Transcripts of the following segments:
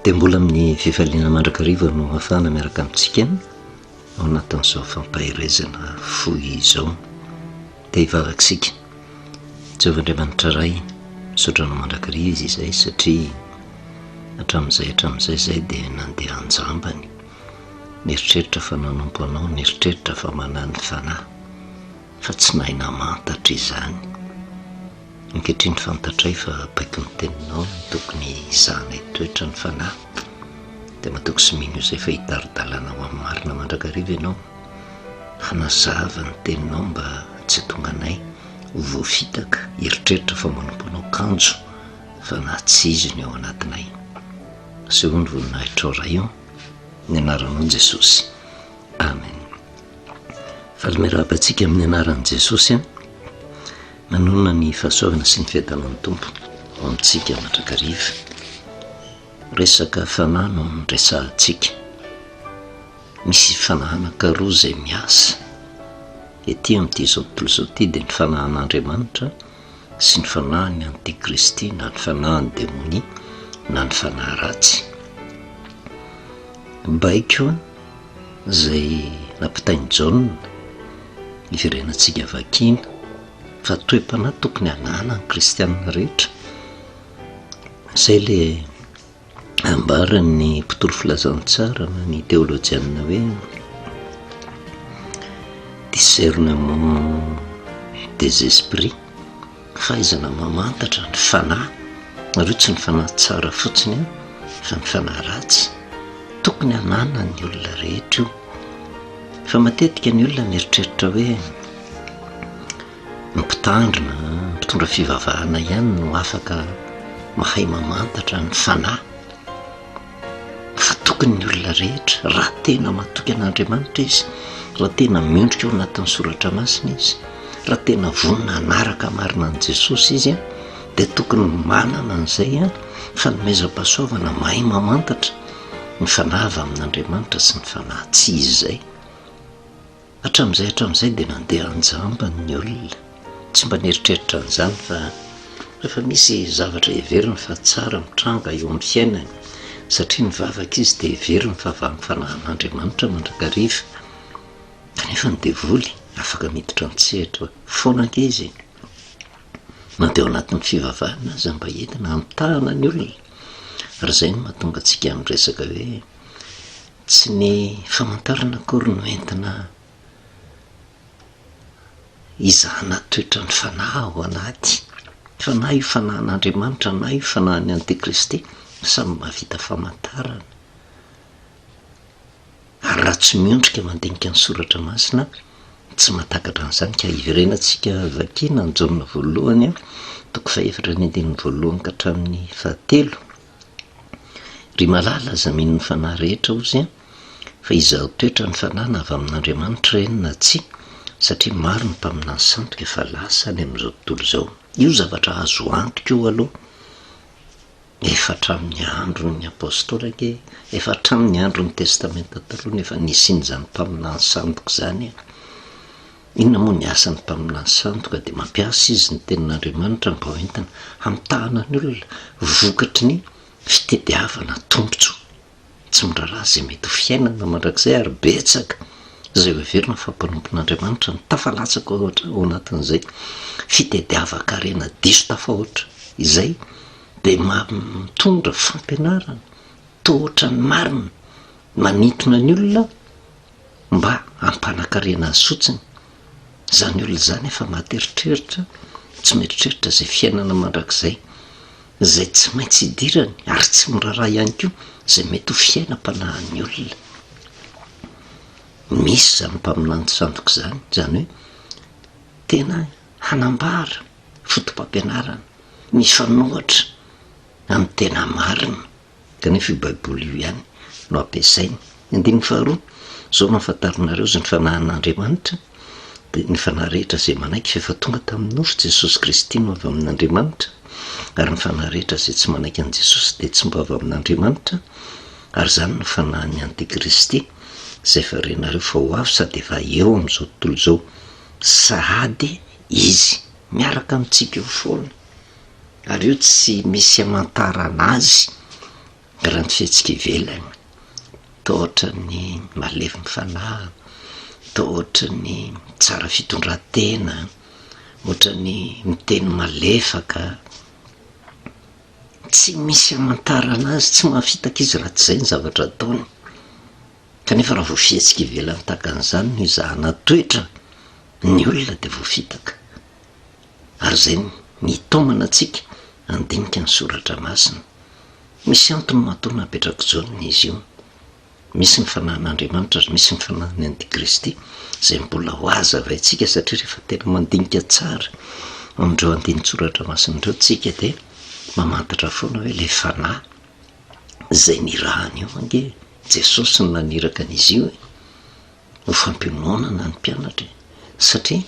Dia mbola amin'ny fifaliana mandrakariva no hafahana miaraka amintsika ao anatin'izao fampaherezana fohy izao. Dia hivavaka isika. Jehovah Andriamanitra Ray, misaotra anao mandrakariva izy izay satria hatramin'izay hatramin'izay izay dia nandeha an-jambany. Nieritreritra fa nanompo anao, nieritreritra fa manana fanahy, fa tsy nahay namantatra izany. Ankehitriny fantatray fa baikon'ny teninao no tokony hizahanay toetra ny fanahy, dia matoky sy mino izay fa hitari-dalana ho amin'ny marina mandrakariva ianao, hanazava ny teninao mba tsy hahatonga anay ho voafitaka, hieritreritra fa manompo anao kanjo fanahy tsy izy ny ao anatinay. Asehoy ny voninahitrao Ray o, ny anaranao Jesosy. Amen. Faly miarahaba antsika amin'ny anaran'i Jesosy an. Manonona ny fahasoavana sy ny fiadanan'ny Tompo ho amintsika mandrakariva. Resaka fanahy no resahantsika. Misy fanahy anankiroa izay miasa ety amin'ity izao tontolo izao ity dia ny fanahin'Andriamanitra sy ny fanahin'ny antikristy na ny fanahin'ny demonia na ny fanahy ratsy. Baiko izay nampitain'i Jaona, hiverenantsika vakiana, fa toe-panahy tokony hananan'ny kristiana rehetra. Izay ilay ambaran'ny mpitory filazantsara na ny teolojianina hoe discernement des esprits. Fahaizana mamantatra ny fanahy, ary io tsy ny fanahy tsara fotsiny an, fa ny fanahy ratsy. Tokony hananan'ny olona rehetra io. Fa matetika ny olona mieritreritra hoe ny mpitandrina, ny mpitondra fivavahana ihany no afaka mahay mamantatra ny fanahy. Fa tokony ny olona rehetra, raha tena matoky an'Andriamanitra izy, raha tena miondrika ao anatin'ny soratra masina izy, raha tena vonona hanaraka marina an'i Jesosy izy, dia tokony manana an'izay fanomezam-pahasoavana mahay mamantatra ny fanahy avy amin'Andriamanitra sy ny fanahy tsy izy izay. Hatramin'izay hatramin'izay dia nandeha an-jambany ny olona, tsy mba nieritreritra an'izany fa rehefa misy zavatra heveriny fa tsara mitranga eo amin'ny fiainany, satria nivavaka izy dia heveriny fa avy amin'ny fanahin'Andriamanitra mandrakariva, kanefa ny devoly afaka miditra an-tsehatra foana ange izy e! Na dia ao anatin'ny fivavahana aza mba entina hamitahana ny olona, ary izay no mahatonga antsika miresaka hoe. Tsy ny famantarana akory no entina hizahana toetra ny fanahy ao anaty, fa na io fanahin'Andriamanitra na io fanahin'ny antikristy, samy mahavita famantarana. Ary raha tsy miondrika mandinika ny soratra masina, tsy mahatakatra an'izany ka hiverenantsika vakiana ny Jaona voalohany, toko fahefatra ny andininy voalohany ka hatramin'ny fahatelo. Ry malala, aza mino ny fanahy rehetra, hozy an, fa izaho toetra ny fanahy na avy amin'Andriamanitra ireny na tsia, satria maro ny mpaminany sandoka efa lasa any amin'izao tontolo izao. Io zavatra azo antoka io aloha, efa hatramin'ny andron'ny Apostoly ange, efa hatramin'ny andron'ny Testamenta Taloha no efa nisian'izany mpaminany sandoka izany e. Inona moa ny asan'ny mpaminany sandoka? Dia mampiasa izy ny tenin'Andriamanitra mba ho entina hamitahana ny olona vokatry ny fitediavana tombontsoa. Tsy miraharaha izay mety ho fiainana mandrakizay ary betsaka izay hoheverina fa mpanompon'Andriamanitra no tafalatsaka ao anatin'izay fitediavan-karena diso tafahoatra izay dia mitondra fampianarana toa ohatran'ny marina manintona ny olona mba hampanakarena azy fotsiny, izany olona izany efa maty eritreritra, tsy mieritreritra izay fiainana mandrakizay izay tsy maintsy idirany ary tsy miraharaha ihany koa izay mety ho fiainam-panahin'ny olona. Misy izany mpaminany sandoka izany, izany hoe tena hanambara foto-pampianarana mifanohitra amin'ny tena marina. Kanefa io Baiboly io ihany no ampiasainy. Ny andininy faharoa, Izao no ahafantarinareo izay ny fanahin'Andriamanitra, dia ny fanahy rehetra izay manaiky fa efa tonga tamin'ny nofo Jesosy Kristy no avy amin'Andriamanitra, ary ny fanahy rehetra izay tsy manaiky an'i Jesosy dia tsy mba avy amin'Andriamanitra, ary izany no fanahin'ny antikristy, izay efa renareo fa ho avy sady efa eo amin'izao tontolo izao sahady izy. Miaraka amintsika eo foana. Ary io tsy misy hamantarana azy. Raha ny fihetsika ivelany, toa ohatran'ny malemy fanahy, toa ohatran'ny tsara fitondran-tena, ohatran'ny miteny malefaka, tsy misy hamantarana azy, tsy mahafitaka izy raha tsy izay ny zavatra ataony. Kanefa raha vao fihetsika ivelany tahaka an'izany no izahana toetra ny olona dia voafitaka. Ary izay no nitaomana antsika handinika ny soratra masina. Misy antony matoa napetrak'i Jaona izy io. Misy ny fanahin'Andriamanitra ary misy ny fanahin'ny antikristy izay mbola ho hazavaintsika satria rehefa tena mandinika tsara an'ireo andinin-tsoratra masina ireo tsika dia mamantatra foana hoe ilay fanahy izay nirahana io ange Jesosy no naniraka an'izy io e. ho fampiononana ny mpianatra e! satria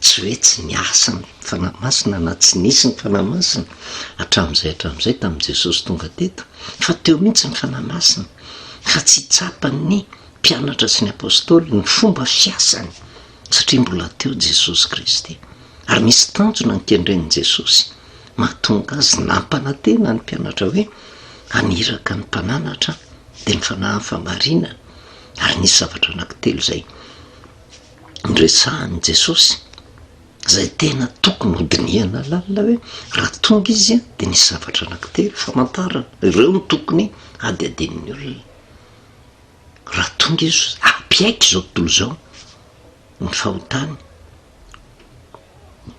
tsy hoe tsy niasa ny Fanahy Masina na tsy nisy ny Fanahy Masina hatramin'izay hatramin'izay tamin'i Jesosy tonga teto fa teo mihitsy ny Fanahy Masina fa tsy tsapan'ny mpianatra sy ny apostoly ny fomba fiasany satria mbola teo Jesosy Kristy ary nisy tanjona nikendren'i Jesosy mahatonga azy nampanantena ny mpianatra hoe haniraka ny mpananatra dia ny Fanahin'ny fahamarinana Ary nisy zavatra anankitelo izay noresahan'i Jesosy, izay tena tokony hodinihana lalina hoe raha tonga izy dia nisy zavatra anankitelo famantarana, ireo no tokony hadihadian'ny olona. Raha tonga izy, hampiaiky izao tontolo izao ny fahotany,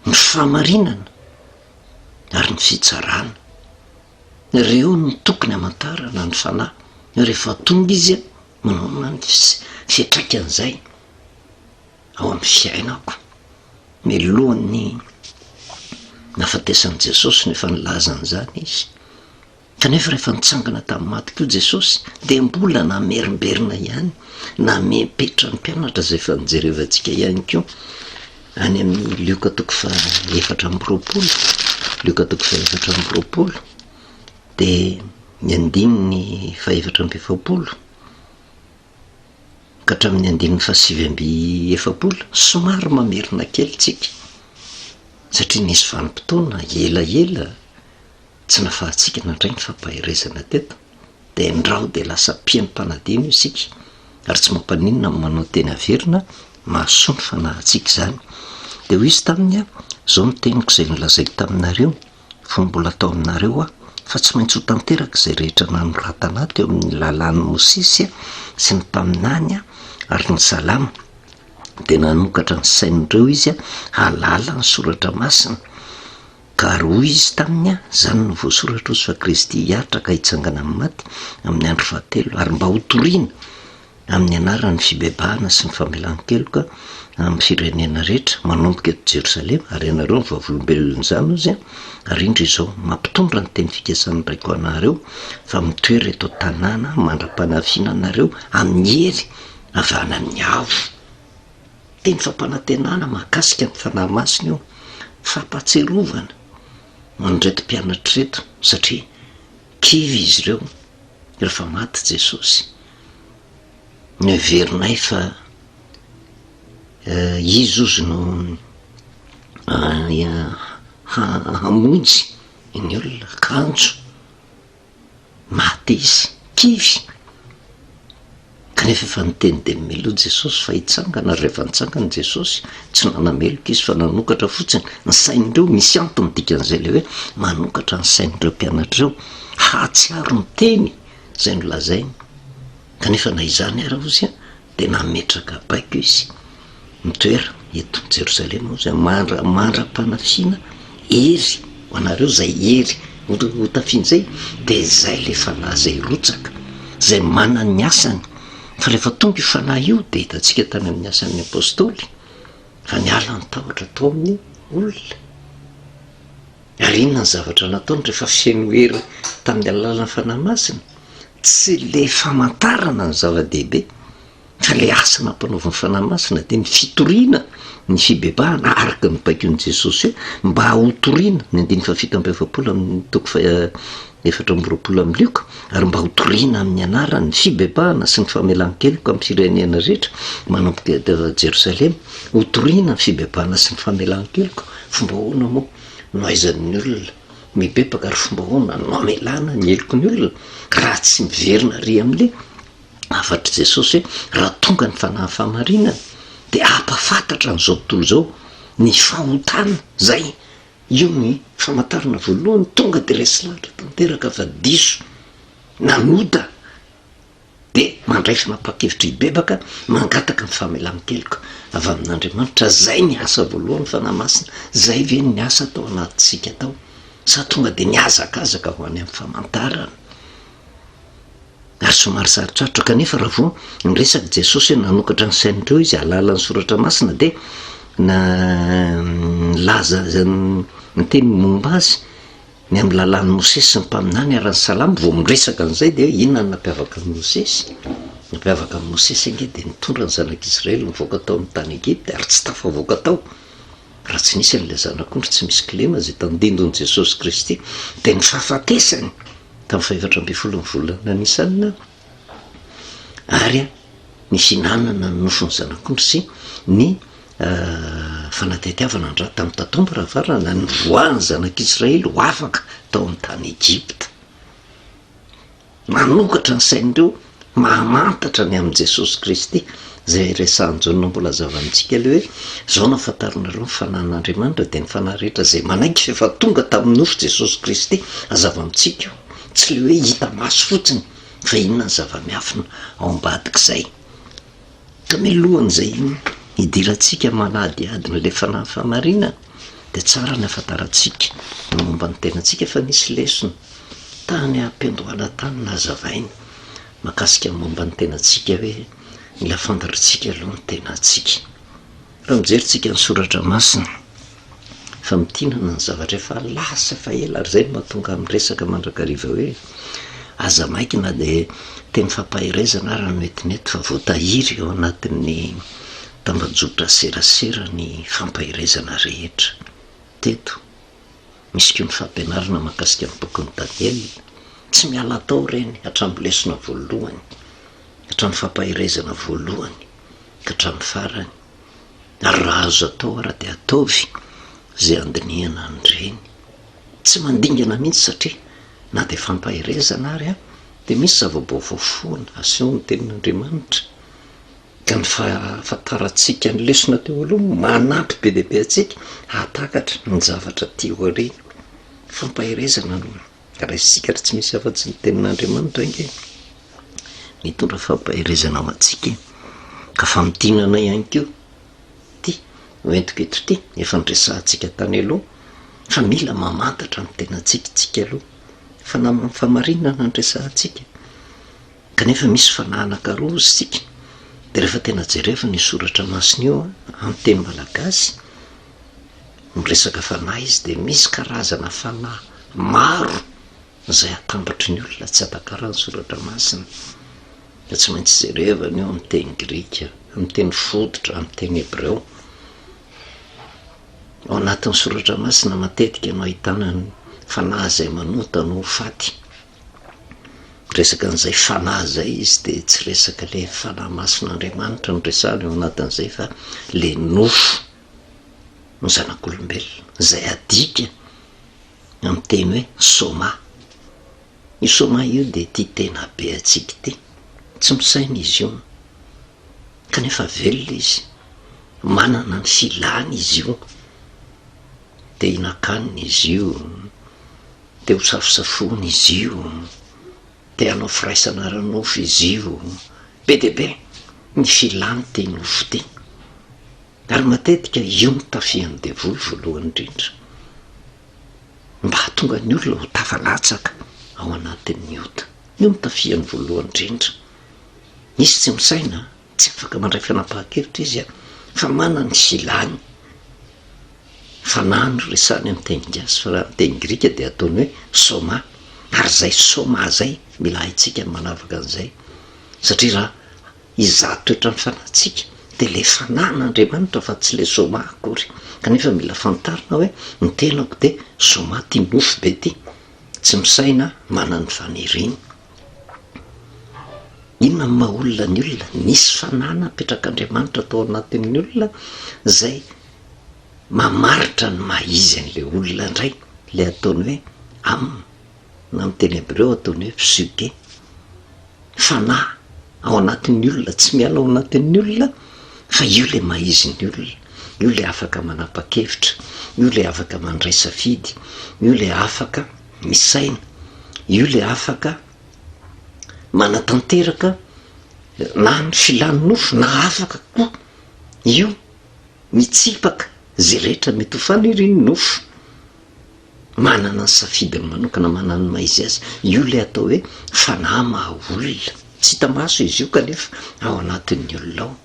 ny fahamarinana ary ny fitsarana. Ireo no tokony hamantarana ny fanahy rehefa tonga izy manaona ny fiantraikan'izay ao amin'ny fiainako. Mialohan'ny nahafatesan'i Jesosy no efa nilaza an'izany izy. Kanefa rehefa nitsangana tamin'ny maty koa Jesosy dia mbola namerimberina ihany, namepetra ny mpianatra izay efa nijerevantsika ihany koa any amin'ny Lioka toko faha-24, Lioka toko faha-24 dia ny andininy faha-44 ka hatramin'ny andininy faha-49, somary mamerina kely tsika satria nisy vanim-potoana elaela tsy nafahantsika nandray ny fampaherezana teto dia ndrao dia lasa mpihaino mpanadino isika ary tsy mampaninona ny manao teny averina mahasoa ny fanahintsika izany. Dia hoy izy taminy, Izao no teniko izay nolazaiko taminareo fony mbola tao aminareo aho, fa tsy maintsy ho tanteraka izay rehetra nanoratana ahy teo amin'ny lalàn'i Mosesy sy ny mpaminany ary ny Salamo. Dia nanokatra ny sain'ireo izy hahalala ny soratra masina. Ka ary hoy izy taminy, Izany no voasoratra hozy fa Kristy hiaritra ka hitsangana amin'ny maty amin'ny andro fahatelo, ary mba hotorina amin'ny anarany ny fibebahana sy ny famelan-keloka amin'ny firenena rehetra, manomboka eto Jerosalema, ary ianareo no vavolombelon'izany, hozy, ary indro izao, mampitondra ny teny fikasan'ny Raiko anareo, fa mitoera eto an-tanàna mandra-panafiana anareo amin'ny hery avy any amin'ny avo. Teny fampanantenana mahakasika ny Fanahy Masina io, fampahatsiarovana an'ireto mpianatra ireto satria kivy izy ireo rehefa maty Jesosy. Noheverinay fa izy ozy no hamonjy ny olona, kanjo Maty izy, kivy. Kanefa efa niteny dia mialoha Jesosy fa hitsangana, ary rehefa nitsangana Jesosy, tsy nanameloka izy fa nanokatra fotsiny ny sain'ireo, misy antony dikan'izay ilay hoe manokatra ny sain'ireo mpianatra ireo hahatsiaro ny teny izay nolazainy. Kanefa na izany ara ozy dia nametraka baiko izy, mitoera eto Jerosalema hozy mandra mandra-panafiana hery ho anareo izay hery ho tafiana izay dia izay ilay fanahy izay hirotsaka izay manana ny asany fa rehefa tonga io fanahy io dia hitantsika tany amin'ny asan'ny apostoly fa niala ny tahotra tao amin'ny olona Ary inona ny zavatra nataony rehefa feno hery tamin'ny alalan'ny Fanahy Masina? Tsy ilay famantarana no zava-dehibe, fa ilay asa nampanaovin'ny Fanahy Masina dia ny fitoriana ny fibebahana araka ny baikon'i Jesosy hoe mba hotorina, ny andininy fahafito amby efapolo amin'ny toko faha-24 amin'ny Lioka, ary mba hotorina amin'ny anarany ny fibebahana sy ny famelan-keloka amin'ny firenena rehetra manomboka eto Jerosalema. Hotorina ny fibebahana sy ny famelan-keloka, fomba ahoana moa? no ahaizan'ny olona mibebaka ary fomba ahoana no hamelana ny heloky ny olona raha tsy miverina ary amin'ilay hafatr'i Jesosy hoe raha tonga ny fanahy fahamarinana dia hampahafantatra an'izao tontolo izao ny fahotana izay io ny famantarana voalohany tonga dia resy lahatra tanteraka fa diso nanota dia mandray fanapahan-kevitra hibebaka, mangataka ny famelan-keloka avy amin'Andriamanitra, zay ny asa voalohany Fanahy Masina, zay ve ny asa tao anatintsika tao sa tonga dia nihazakazaka ho any amin'ny famantarana? Ary somary sarotsarotra kanefa raha vao niresaka Jesosy hoe nanokatra ny sain'ireo izy hahalala ny soratra masina dia na nilaza niteny momba azy Ny amin'ny lalàn'i Mosesy sy ny mpaminany ary ny Salamo, vao miresaka an'izay dia hoe inona no nampiavaka an'i Mosesy? Ny nampiavaka an'i Mosesy ange dia nitondra ny zanak'Israely nivoaka tao amin'ny tany Egypta ary tsy tafavoaka tao raha tsy nisy an'ilay zanak'ondry tsy misy kilema izay tandindon'i Jesosy Kristy, dia ny fahafatesany tamin'ny fahefatra ambin'ny folon'ny volana Nisana ary ny fihinanana ny nofon'ny zanak'ondry sy ny fanadihadiavana ny ra tamin'ny tataom-baravarana nivoahan'ny zanak'Israely ho afaka tao amin'ny tany Egypta. Manokatra ny sain'ireo mahamantatra ny amin'i Jesosy Kristy, izay resahin'i Jaona mbola hazava amintsika ilay hoe, izao no ahafantarinareo ny fanahin'Andriamanitra, dia ny fanahy rehetra izay manaiky fa efa tonga tamin'ny nofo Jesosy Kristy. Hazava amintsika io, tsy ilay hoe hita maso fotsiny, fa inona ny zava-miafina ao ambadik'izay. Ka mialohan'izay hidirantsika manadihady an'ilay fanahy fahamarinana dia tsara ny hahafantarantsika ny momba ny tenantsika fa nisy lesona tany am-piandohana tany nazavaina mahakasika ny momba ny tenantsika hoe mila fantatritsika aloha ny tenantsika. Raha mijery tsika ny soratra masina, famintinana ny zavatra efa lasa efa ela ary izay no mahatonga ahy miresaka mandrakariva hoe aza maika na dia teny fampaherezana ara no entina eto fa voatahiry ao anatin'ny tambajotra serasera ny fampaherezana rehetra teto. Misy koa ny fampianarana mahakasika ny bokin'i Daniela, tsy miala tao ireny hatramin'ny lesona voalohany, hatramin'ny fampaherezana voalohany ka hatramin'ny farany. Ary raha azo atao ara dia ataovy izay handinihana an'ireny. Tsy mandingana mihitsy satria na dia fampaherezana ary dia misy zava-baovao foana asehon'ny tenin'Andriamanitra. Ka ny fahafantarantsika ny lesona teo aloha manampy be dia be antsika hahatakatra ny zavatra aty aoriana. Fampaherezana no raisintsika ary tsy misy afa-tsy ny tenin'Andriamanitra ange mitondra fampaherezana ho antsika e. Ka famintinana ihany koa ity hoentiko eto ity, efa noresahantsika tany aloha fa mila mamantatra ny tenantsika isika aloha, fa na amin'ny fahamarinana no resahantsika kanefa misy fanahy anankiroa isika, dia rehefa tena jerevina io soratra masina io amin'ny teny malagasy, miresaka fanahy izy dia misy karazana fanahy maro izay atambatry ny olona tsy hatakaran'ny soratra masina, ka tsy maintsy jerevana io amin'ny teny grika, amin'ny teny fototra, amin'ny teny hebreo. Ao anatin'ny soratra masina matetika no ahitana ny fanahy izay manota no ho faty. Miresaka an'izay fanahy izay izy dia tsy resaka ilay fanahy masin'Andriamanitra no resahana eo anatin'izay fa ilay nofo ny zanak'olombelona izay adika amin'ny teny hoe soma. Io soma io dia ity tena be antsika ity, tsy misaina izy io kanefa velona izy, manana ny filany izy io, te hihinan-kanina izy io, te ho safosafoina izy io, te hanao firaisana ara-nofo izy io, be dia be ny filany ity nofo ity. Ary matetika io no tafihan'ny devoly voalohany indrindra, mba hahatonga ny olona ho tafalatsaka ao anatin'ny ota. Io no tafihany voalohany indrindra. Misy tsy misaina, tsy afaka mandray fanapahan-kevitra izy fa manana ny filany. Fanahy no resahany amin'ny teny gasy fa raha amin'ny teny grika dia ataony hoe soma. Ary izay soma izay, mila haintsika ny manavaka an'izay. Satria raha Izaho toetran'ny fanahintsika dia ilay fanahin'Andriamanitra fa tsy ilay soma akory. Kanefa mila fantarina hoe ny tenako dia soma tia nofo be ity, tsy misaina, manana ny faniriany. Inona no maha olona ny olona? Nisy fanahy napetrak'Andriamanitra tao anatin'ny olona izay mamaritra ny maha izy an'ilay olona indray, ilay ataony hoe. Âme, na amin'ny teny hebreo ataony hoe psyche. Fanahy ao anatin'ny olona, tsy miala ao anatin'ny olona fa io ilay maha izy ny olona, io ilay afaka manapa-kevitra, io ilay afaka mandray safidy, io ilay afaka misaina, io ilay afaka manatanteraka na ny filan'ny nofo na afaka koa io mitsipaka izay rehetra mety ho fanirian'ny nofo. Manana ny safidiny manokana, manana ny maha izy azy. Io ilay atao hoe fanahy maha olona. Tsy hita maso izy io kanefa ao anatin'ny olona ao.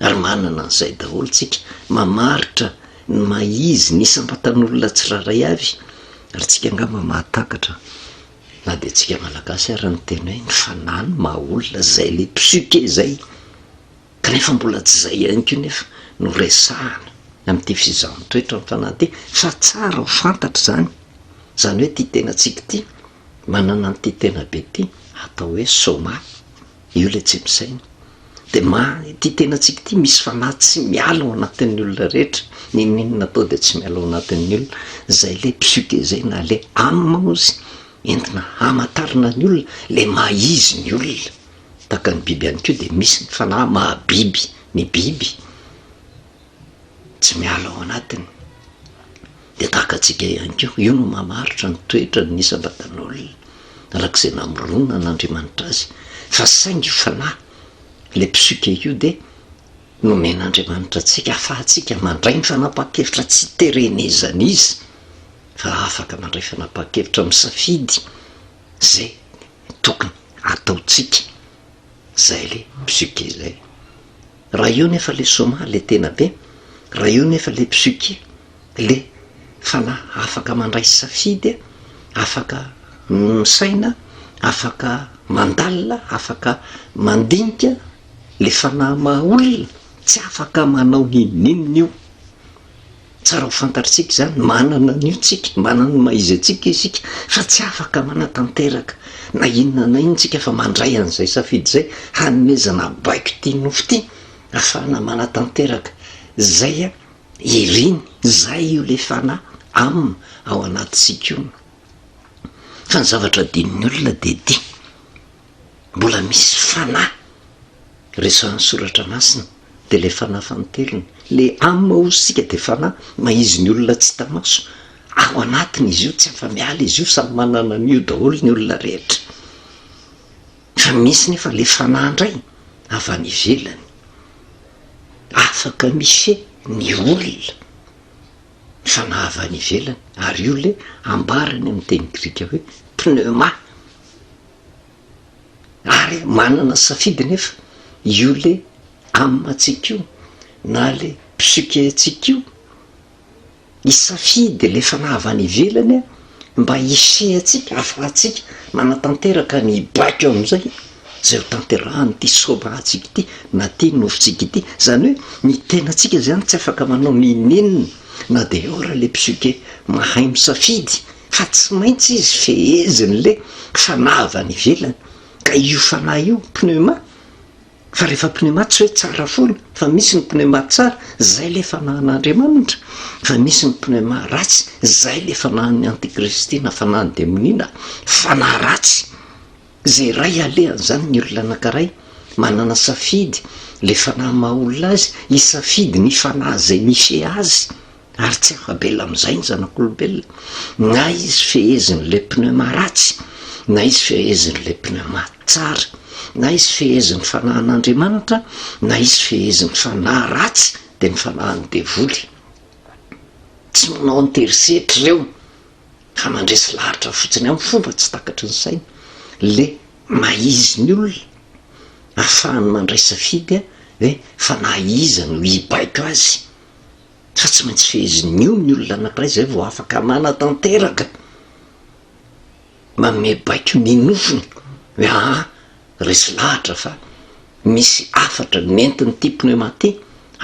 Ary manana an'izay daholo tsika. Mamaritra ny maha izy ny isam-batan'olona tsirairay avy. Ary tsika angamba mahatakatra na dia tsika Malagasy ary ny teny hoe ny fanahy no maha olona, izay ilay psyche izay. Kanefa mbola tsy izay ihany koa nefa no resahana amin'ity fizahan-toetra ny fanahy ity fa tsara ho fantatra izany, izany hoe ity tenantsika ity manana an'ity tena be ity atao hoe soma, io ilay tsy misaina, dia ma ity tenantsika ity misy fanahy tsy miala ao anatin'ny olona rehetra, n'inon'inona atao dia tsy miala ao anatin'ny olona, izay ilay psyche izay na ilay âme hozy entina hamantarana ny olona, ilay maha izy ny olona. Tahaka ny biby ihany koa dia misy ny fanahy maha biby ny biby, tsy miala ao anatiny. Dia tahaka antsika ihany koa, io no mamaritra ny toetran'ny isam-batan'olona, araka izay namoronan'Andriamanitra azy. Fa saingy io fanahy, ilay psyche io dia nomen'Andriamanitra antsika ahafahantsika mandray ny fanapahan-kevitra tsy terenezan'iza, fa afaka mandray fanapahan-kevitra misafidy izay tokony ataontsika zay le psyche zay. Raha eo nefa le soma le tena be, raha eo nefa le psyche le fanahy afaka mandray safidy, afaka misaina, afaka mandalina, afaka mandinika, le fanahy maha olona tsy afaka manao n'inon'inona io. Tsara ho fantatr'tsika izany, manana an'io tsika, manana ny maha izy antsika isika, fa tsy afaka manatanteraka na inona na inona tsika fa mandray an'izay safidy izay hanomezana baiko ity nofo ity ahafahana manatanteraka izay iriny, izay io le fanahy, âme, ao anatintsika io. Fa ny zavatra adinon'ny olona dia ity, mbola misy fanahy resahan'ny soratra masina dia ilay fanahy fanintelony, le âme hozy tsika dia fanahy maha-izy ny olona tsy hita maso, ao anatiny izy io tsy afa-miala izy io, samy manana an'io daholo ny olona rehetra, fa misy nefa le fanahy indray avy any ivelany afaka mifehy ny olona, ny fanahy avy any ivelany, ary io le ambarany amin'ny teny grika hoe pneuma. Ary manana safidy nefa io le âme-ntsika io na le psyche-ntsika io, hisafidy le fanahy avy any ivelany mba hifehy antsika, ahafahantsika manatanteraka ny baiko amin'izay, izay ho tanterahan'ity sôbantsika ity na ity nofontsika ity, izany hoe ny tenantsika izany tsy afaka manao n'inon'inona na dia eo ary le psyche mahay misafidy. Fa tsy maintsy izy fehezin'le fanahy avy any ivelany, ka io fanahy io pneuma, fa rehefa pneuma tsy hoe tsara foana, fa misy ny pneuma tsara, zay le fanahin'Andriamanitra, fa misy ny pneuma ratsy, zay le fanahin'ny antikristy na fanahin'ny demonia na fanahy ratsy, zay iray alehany zany ny olona anankiray manana safidy, le fanahy maha olona azy, hisafidy ny fanahy zay mifehy azy. Ary tsy afa-bela amin'izay ny zanak'olombelona, na izy fehezin'ilay pneuma ratsy, na izy fehezin'ilay pneuma tsara, na izy fehezin'ny fanahin'Andriamanitra, na izy fehezin'ny fanahy ratsy, dia ny fanahin'ny devoly. Tsy manao an-terisetra ireo, fa mandresy lahatra fotsiny amin'ny fomba tsy takatry ny saina, le maha izy ny olona, ahafahany mandray safidy hoe fanahy iza no hibaiko azy. Fa tsy maintsy fehezin'io ny olona anankiray izay vao afaka manatanteraka, manome baiko ny nofony hoe aa resy lahatra fa misy hafatra nentin'ity pneuma ity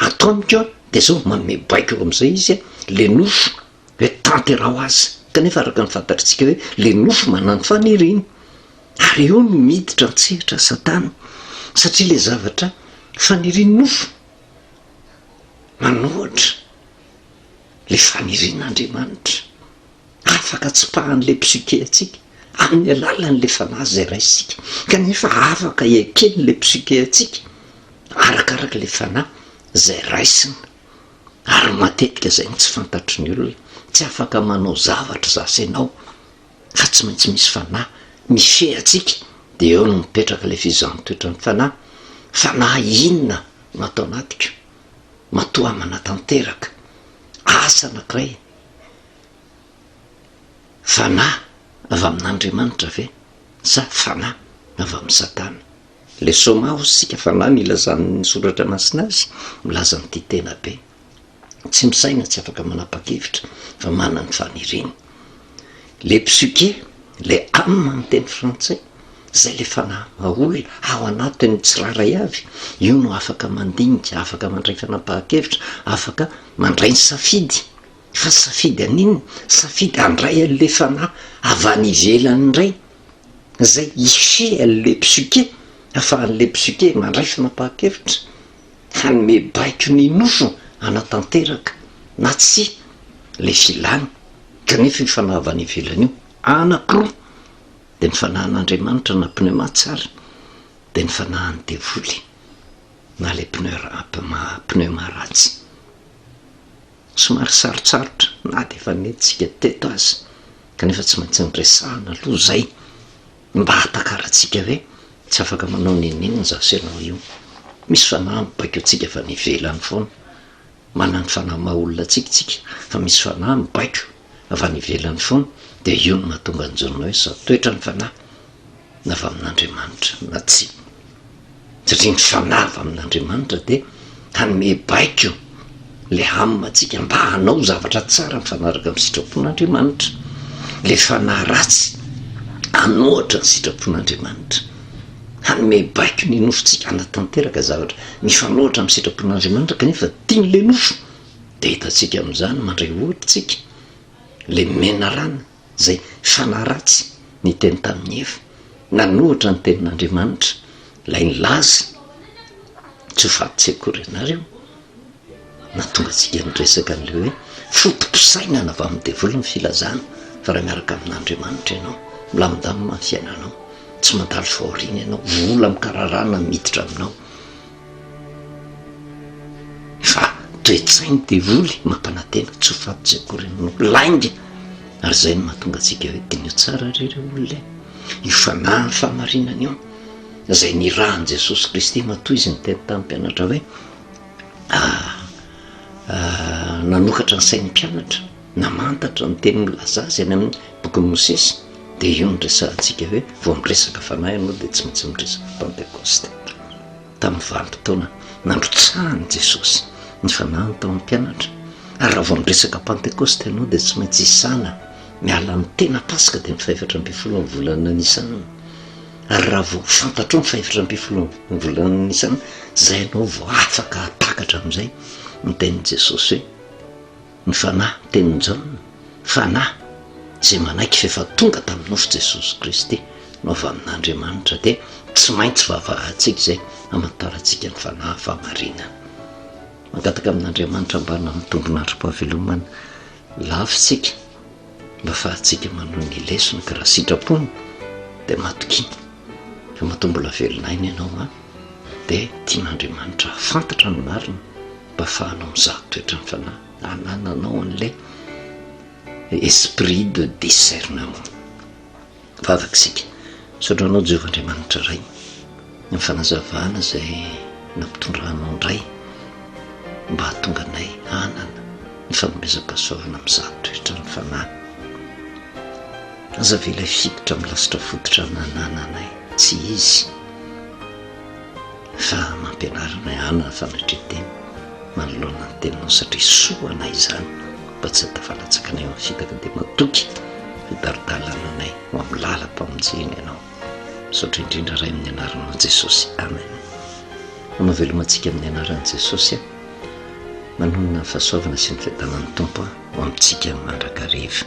ato amiko an, dia zao manome baiko eo amin'izay izy an, le nofo hoe tanteraho azy, kanefa araka ny fantatritsika hoe le nofo manano faniriana, ary eo no miditra an-tsehatra satana satria le zavatra fanirian'ny nofo Manohitra le fanirian'Andriamanitra. Afaka tsipahan'ilay psyche antsika amin'ny alalan'ilay fanahy izay raisintsika, kanefa afaka eken'ilay psyche antsika arakaraka ilay fanahy izay raisina. Ary matetika izay no tsy fantatry ny olona, tsy afaka manao zavatra za sy ianao fa tsy maintsy misy fanahy mifehy antsika, dia eo no mipetraka ilay fizahan-toetran'ny fanahy, fanahy inona no ato anatiko matoa manatanteraka asa anankiray, fanahy avy amin'Andriamanitra ve sa fanahy avy amin'i Satana? Ilay soma hozy isika fanahy no ilazan'ny soratra masina azy, milaza ny tia tena be. Tsy misaina, tsy afaka manapa-kevitra fa manana ny faniriany. Le psyche, le âme amin'ny teny frantsay, izay le fanahy maha olona ao anatin'ny tsirairay avy, io no afaka mandinika, afaka mandray fanapahan-kevitra, afaka mandray ny safidy. Fa safidy haninona? Safidy handray an'le fanahy avy any ivelany indray. Izay hifehy an'ilay psyche, ahafahan'ilay psyche mandray fanapahan-kevitra, hanome baiko ny nofo hanatanteraka na tsia ilay filany. Kanefa io fanahy avy any ivelany io, anankiroa, dia ny fanahin'Andriamanitra na pneuma tsara, dia ny fanahin'ny devoly na ilay pneuma ratsy. Somary sarotsarotra na dia efa nentintsika teto aza, kanefa tsy maintsy niresahana aloha izay mba hahatakarantsika hoe tsy afaka manao n'inon'inona izaho sy ianao io. Misy fanahy mibaiko antsika avy any ivelany foana. Manana ny fanahy maha olona antsika isika fa misy fanahy mibaiko avy any ivelany foana, dia io no mahatonga an'i Jaona hoe izao toetra ny fanahy na avy amin'Andriamanitra na tsia. Satria ny fanahy avy amin'Andriamanitra dia hanome baiko ilay âme antsika mba hanao zavatra tsara mifanaraka amin'ny sitrapon'Andriamanitra. Ilay fanahy ratsy hanohatra ny sitrapon'Andriamanitra. Hanome baiko ny nofontsika hanatanteraka zavatra mifanohitra amin'ny sitrapon'Andriamanitra kanefa tian'ilay nofo. Dia hitantsika amin'izany mandray ohatra isika ilay menarana. Izay fanahy ratsy niteny tamin'i Eva, nanohitra ny tenin'Andriamanitra, ilay nilaza, Tsy ho faty tsy akory ianareo. Nahatonga antsika niresaka an'ilay hoe foto-pisainana avy amin'ny devoly ny filazana fa raha miaraka amin'Andriamanitra ianao, milamindamina ny fiainanao, tsy mandalo fahoriana ianao, vola mikararana miditra aminao. Fa toe-tsain'ny devoly mampanantena tsy ho faty tsy akory ianao, lainga. Ary izay no mahatonga antsika hoe diniho tsara re ireo olona e. Io fanahin'ny fahamarinana io, izay nirahan'i Jesosy Kristy matoa izy niteny tamin'ny mpianatra hoe nanokatra ny sain'ny mpianatra, namantatra ny teny milaza azy any amin'ny bokin'i Mosesy, dia io no resahantsika hoe vao miresaka fanahy ianao dia tsy maintsy miresaka Pentekosta. Tamin'ny vanim-potoana nandrotsahan'i Jesosy ny fanahiny tao amin'ny mpianatra, ary raha vao miresaka Pantekosta ianao dia tsy maintsy isana miala amin'ny tena Paska dia ny fahefatra ambin'ny folon'ny volana Nisana. Ary raha vao fantatrao ny fahefatra ambin'ny folon'ny volana Nisana, izay ianao vao afaka hahatakatra amin'izay ny tenin'i Jesosy hoe, Ny Fanahy, tenin'i Jaona, Fanahy izay manaiky fa efa tonga tamin'ny nofo Jesosy Kristy no avy amin'Andriamanitra dia tsy maintsy vavahantsika izay hamantarantsika ny Fanahy fahamarinana. Mangataka amin'Andriamanitra mba hanome tombon'androm-pahavelomana lava isika mba afahantsika manohy ny lesona ka raha sitrapony dia matokia fa matoa mbola velona aina ianao an dia tian'Andriamanitra hahafantatra ny marina mba afahanao mizaha toetra ny fanahy anananao an'ilay esprit de discernement. Vavaka isika. Misaotra anao Jehovah Andriamanitra Ray ny fanazavana izay nampitondranao indray mba hahatonga anay hanana ny fanomezam-pahasoavana mizaha toetra ny fanahy. Aza avela hiditra amin'ny lasitra fototra nanananay tsy izy. Fa mampianara anay hanana fanetren-tena manoloana ny teninao satria soa anay izany mba tsy hatafalatsaka anay amin'ny fitaka dia matoky fitari-dalana anay ho amin'ny lalam-pamonjena ianao. Misaotra indrindra Ray amin'ny anaranao Jesosy. Amen. Manao veloma antsika amin'ny anaran'i Jesosy aho. Manonona ny fahasoavana sy ny fiadanan'ny Tompo ho amintsika mandrakariva.